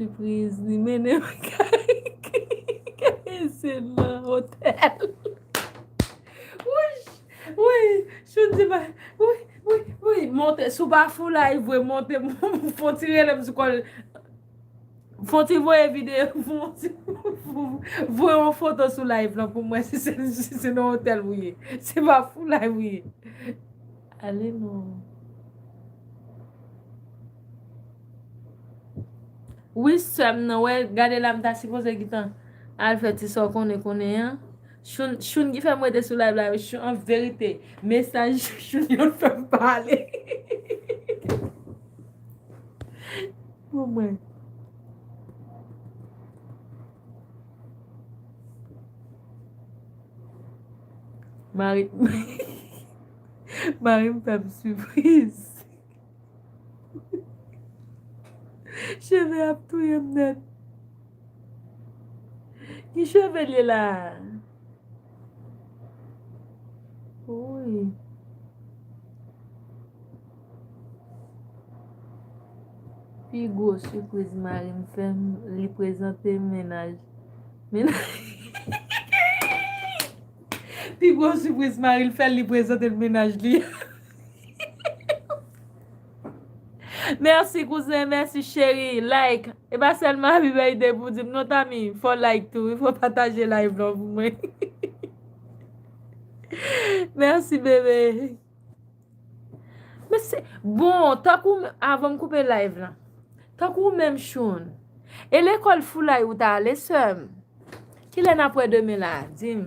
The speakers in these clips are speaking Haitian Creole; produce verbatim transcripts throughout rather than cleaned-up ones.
Sipriz, li mennen m kay, kay Esen nan otèl. Wi, wi, Choun di ba, wi, wi, wi, monte, si w pa foulay vre, monte, fon ti rele m sou kòl. Fon ti voye videyo, fon ti, voye yon foto sou live lan pou mwen si se, si se nan otèl ou ye. Se pa foulay ou ye. Ale non. Wi, sè m nan, wè, gade la m ta sipoze gentan al fè ti sa w konnen konnen an. Choun, Choun ki fè m rete sou live la, Choun, an verite, mesaj Choun yo fè m pale. Pou mwen. Mari, mari m fè m sipriz. Cheve ap touye m nèt. Ki cheve l ye la? Wi. Pi gwo sipriz mari m fè m, li prezante m mennaj. Mennaj. Pi gwo sipriz mari l fè l, li prezante l mennaj li. Mèsi, kouzen, mèsi, cheri. Like. E pa sèlman Happy Birthday pou di m non, Tami. Fò like tou, wi. Fò pataje live lan pou mwen. Mèsi, bebe. Men se, bon, tankou, avan m koupe live lan. Tankou ou menm, Choun. E lekòl foulay ou ta ale, sè m? Kilè n ap wè demen la? Di m.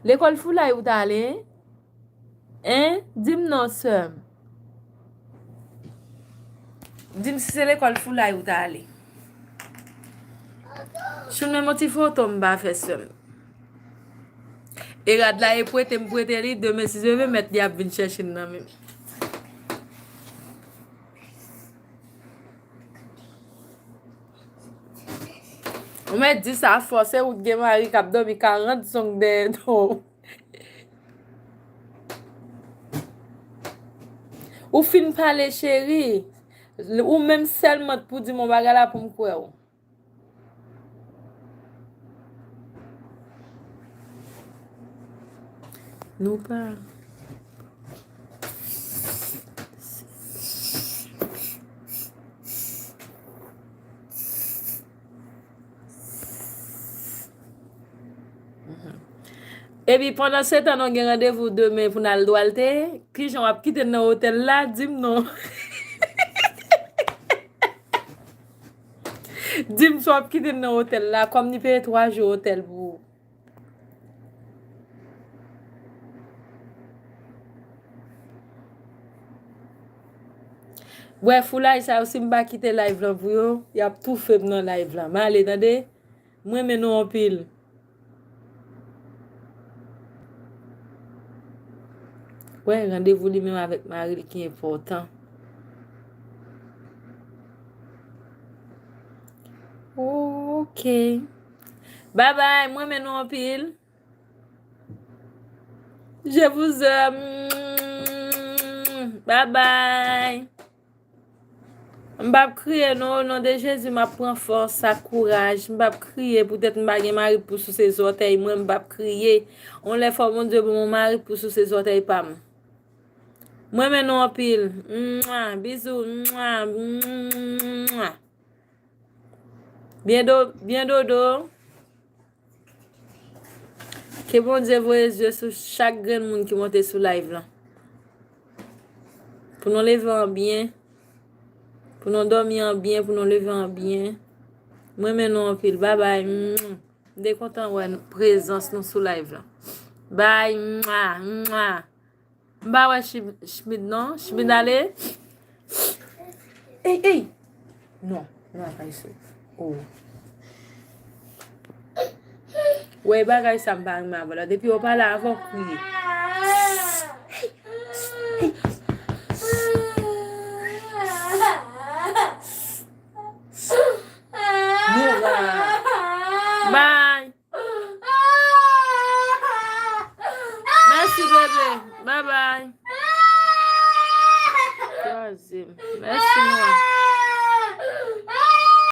Lekòl foulay ou ta ale? Hein? Di m non, sè m. Di m si se lekòl foulay ou ta ale. Choun, menm yon ti foto m pa fè, sè m. E rad la, e prete m prete li, demen si Dye vle, mèt li ap vin chèche l nan men m. Ou mèt di sa fò, se ou t gen mari k ap dòmi karant zong dèyè do w. Ou fin pale, cheri. Ou menm sèlman t pou di m yon bagay la pou m kwè w. Nou pa. Epi pandan se tan nou gen randevou demen pou n al Dwalte, kijan w ap kite n nan otèl la? Di m non. Di m si w ap kite n nan otèl la, kòm ni peye twa jou otèl pou ou. Bwè, foulay sa yo, si m pa kite live lan pou yo, y ap toufe m nan live lan. M ale, tande? M renmen nou anpil. Wè, randevou li menm avèk mari l ki enpòtan. Ok. Babay, m renmen nou anpil. Je vous aime. Babay. M p ap kriye non, o non de Jezi, m ap pran fòs ak kouraj. M p ap kriye poutèt m pa gen mari pou souse zòtèy mwen, m p ap kriye. On lè fò Bondye ban m yon mari pou souse zòtèy pa m. M renmen nou anpil. Mwa, bizou, mwa, mwa. Byen do, byen dodo. Ke Bondye voye zye sou chak grenn moun ki monte sou live lan. Pou nou leve an byen. Pou nou dòmi an byen, pou nou leve an byen. M renmen nou anpil. Babay. M te kontan wè prezans nou sou live lan. Bay. Mwa, mwa. M pa wè Chim-, Chimid non. Chimid ale. Ey, ey. Non, non, pa isit. Oh. Wè bagay sa m pa renmen avè l la. Depi yo pale avè w, kriye. Nora.